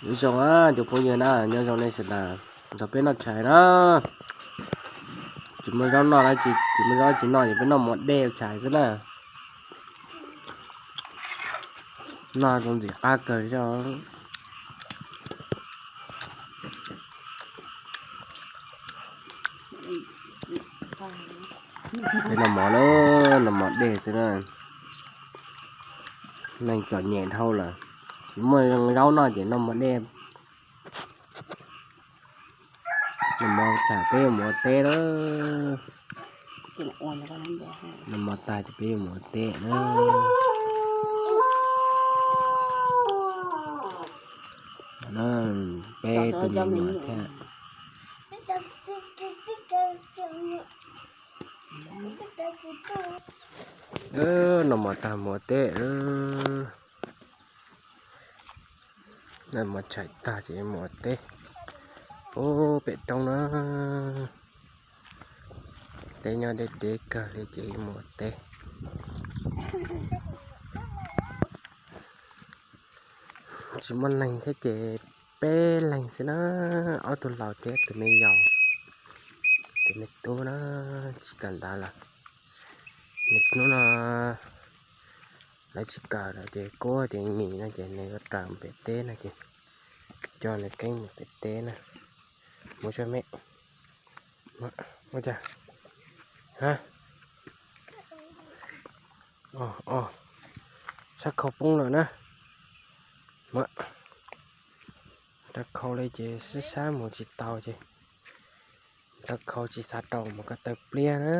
Nyob zoo cov phooj ywg na, nyob zoo nej sawv daws. Nrog peb noj tshais na. Tsis muaj zaub noj, tsis muaj zaub tsis noj ces peb noj mov dej tshais xwb na. Noj zoo ntxim qab kawg li. Peb noj mov na, noj mov dej xwb na. Neeg txom nyem dhau lawm, tsis muaj zaub noj ces noj mov dej. Noj mov tag peb yuav mus ua teb na. Noj mov tag ces peb yuav mus ua teb na. Peb tus me nyuam thiab. Noj mov tag mus ua teb. Noj mov tshais tag ces mus ua teb. Ub, pem roob na. Teb nyob deb deb kawg li ces mus ua teb. Tsis muaj neeg thiab ces peb leeg xwb na, ob tug laus thiab tus me yaus, tus me tub na, tsis kawm ntawv lawm. Nws hnub no lawv tsis kawm lawm ces Kub tias nim no ces nws yuav raws pem teb no ces coj nws keeb mus pem teb na. Mus tso me. Ua cas? Sab khau poob lawm na. Rab khau li ces sib sab mus tsis tau ces, rab khau tsis xav rau mus ko taw pliag na.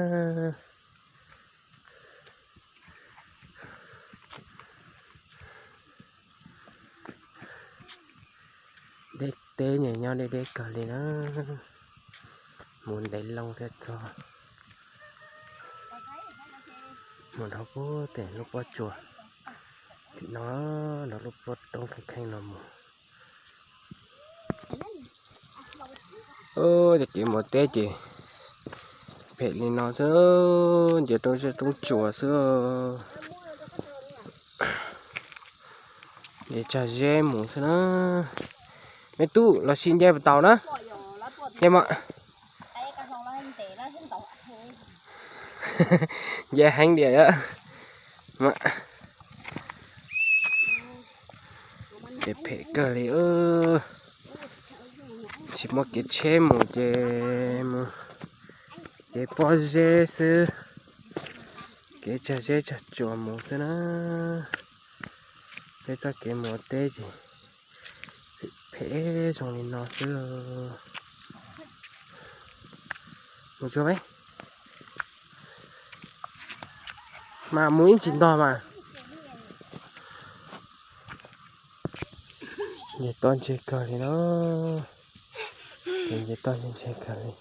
Deb teb nyob deb deb kawg li na. Mus ntev loo thiaj txog. Mus dhau puag tim lub pob tsuas tim no, dhau lub pob roob kheej kheej no mus. Cov kev mus teb ces phem li no xwb, nce roob zeb roob tsuas xwb. Nce tsag zeb mus xwb na. Me tub, los sis nce puas tau na? Nce mas. Nce heev tiag. Ces phem kawg li. Tsis muaj kev tsheb mus ces mus kev pob zeb xwb, kev tsag zeb tsag tsuas mus xwb na. Peb txoj kev mus ua teb ces phem zoo li no xwb. Mus tsuag, mas mus ib ntsis ntog mas. Nce toj ntseg kawg li no. Ces nce toj ntseg kawg li.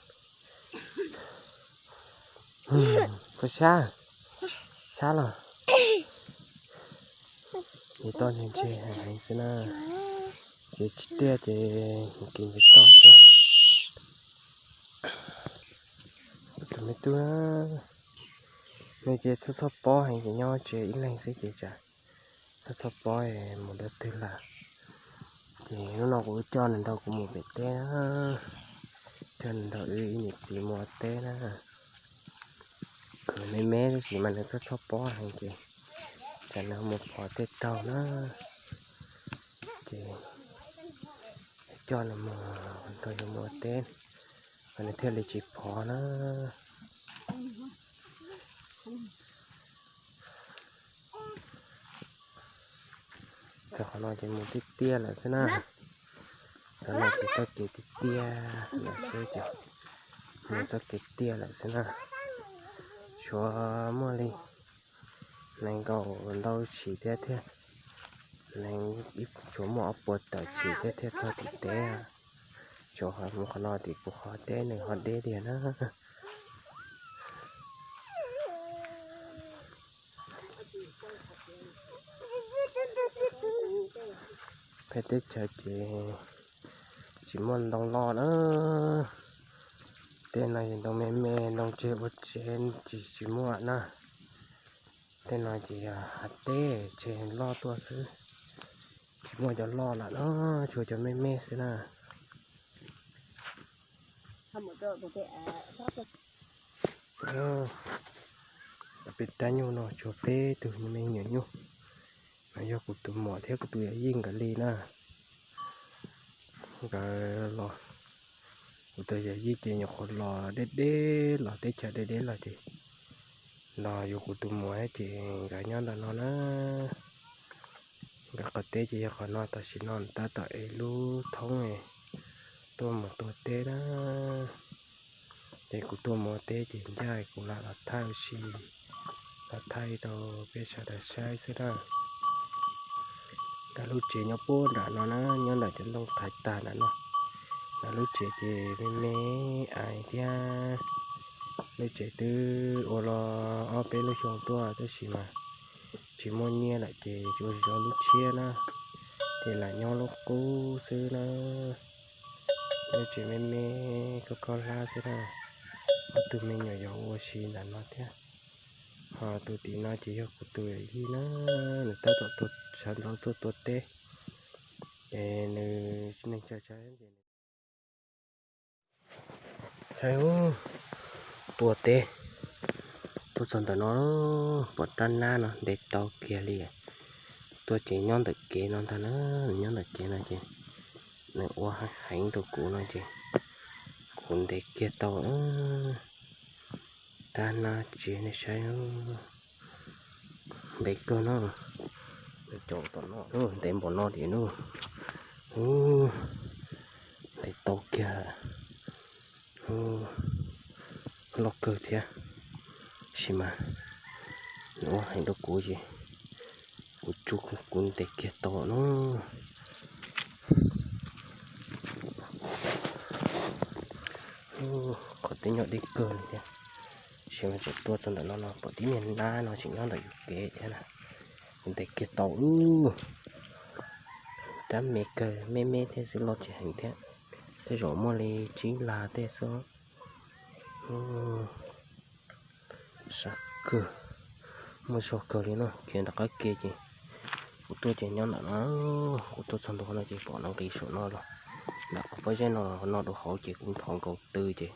Puas sab? Sab los? Nce toj ntseg ntseg heev xwb na. Ces tsis tiaj ces mus kev nce toj thiab. Tus me tub, nws ces txhob txhob pob heev ces nyob tsev ib leeg xwb ces tsam txhob txhob pob mus dab twg lawm. Ces hnub no kuv coj nws nrog kuv mus pem teb na, coj nws nrog wb ib niam txiv mus ua teb na. Nws me me tab sis mas nws txhob txhob pob heev ces tsam nws mus phov tej raug na, ces coj nws mus nrog yus mus ua teb, nws thiaj li tsis phov na. Txog qhov no ces mus tiaj tiaj lawm xwb na. Qhov no ces txoj kev tiaj tiaj lawm xwb ces mus txoj kev tiaj lawm xwb na. Tshuav muaj li nees nkaum ntau tshim thiab thiab, nees, tshuav muaj ob puas tawm tshim thiab thiaj txog tim teb. Tshuav mus qhov no tim kuv qhov teb nws ho deb tiag na. Peb teb chaws ces tsis muaj ntoo loj na. Tej no yog ntoo me me, ntoo tseg ua tsev tsis tsis muaj na. Tej no ces yog hav teb tseg loj tuaj xwb, tsis Muaj cov loj lawm no, tshuav cov me me xwb na. Peb rab nyuj no tshuav peb tug me nyuam nyuj. No yog kuv tus muam thiab kuv tus yawm yij nkawd li na. Nkawd los, kuv tus yawm yij ces nyuam qhuav los deb deb los teb chaws deb deb los ces los yuav kuv tus muam ces nkawd nyob ntawm no na. Nkawd qhov teb ces yog qhov no, tam sim no tab tom ev lub thoob tuaj mus tua teb na. Ces kuv tuaj mus ua teb ces ncaj kuv lam los thaij ua si, los thaij rau peb sawv daws saib xwb na. Nkawd lub tsev nyob puag nram no na, nyob ntawm cov ntoo thaiv tag nram no. Nkawd lub tsev ces me me ais thiab. Lub tsev twb ua los ob peb lub xyoo tuaj tab sis mas tsis muaj nyiaj lawm ces tsuas zov lub tshiab na, ces lam nyob lub qub xwb na. Lub tsev me me koj koj hlab xwb na. Ob tug me nyuam yaus ua si ntawm no thiab. Ho tus tim no ces yog kuv tus yawm yij na, nws tab tom sawv ntxov tuaj tua teb. Ces nws neeg tsawg tsawg ces tua teb, tuaj txog ntawm no, pom rab nab no ntev tau kiag li. Tuaj ces nyob ntawm kev no ntag na, nyob ntawm kev no ces nws ua heev rau kuv no ces kuv ntes kiag tau. Rab nab tsev nej saib, ntev kawg no, ntev npaum no li no, ntev tau kiag, loj kawg thiab, tab sis mas nws ua heev rau kuv ces kuv tsuj kuv ntes kiag tau no. Qhov teb nyob deb kawg li thiab, tab sis mas tseem tuaj txog ntawm no no pom tib niag nab no tseem nyob ntawm yus kev thiab na. Kuv ntes kiag tau lub rab me kawg, me me thiab xwb, loj tsis heev thiab, tej zaum muaj li tsib lab tej xwb. Sab kawg, muaj zog kawg li no, khiav nram qab ke ces kuv tuaj ces nyob ntawm no, kuv tuaj txog ntua no ces pom no nqis saum no los, nram qhov pob zeb no no rau hauv ces kuv nthos nkaus tw ces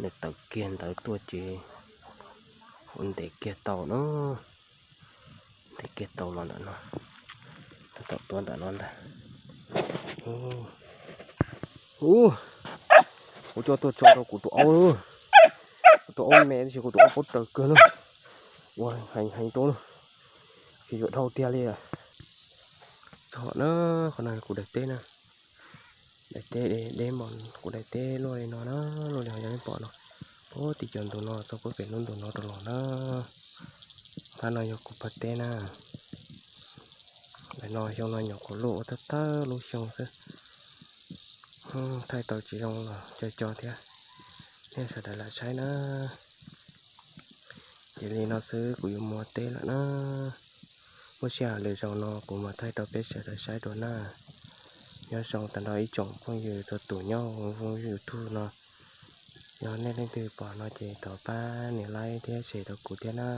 nws tawm kiag ntawd tuaj ces kuv ntes kiag tau no, ntes kiag tau los ntawm no, tab tom tuaj ntawm no ntag. Ub, kuv coj tuaj tso rau kuv tus aub, kuv tus aub me tab sis kuv tus aub paub raws kawg na, ua heev heev rau na, tsis yuav dhau tiag li. Txog na, qhov no kuv daim teb na, daim teb deb npaum, kuv daim teb luaj li no na, luaj li yog nej pom no, puag tim cov ntug no txog puag pem lub ntug no rau los na. Qab no yog kuv pawg teb na. Daim no xyoo no nyuam qhuav luaj ua thawj thawj lub xyoo xwb. Thaij tau tsis zoo los co co thiab, nej sawv daws lam saib na. Ces li no xwb kuv yuav mus ua teb lawm na. Muaj sij hawm lwm zaus no kuv mam thaij rau peb sawv daws saib dua na. Nyob zoo tag nrho ib tsoom phooj ywg txhua tus nyob hauv YouTube no. Yog nej leej twg pom no ces thov pab nias like thiab share rau kuv thiab na.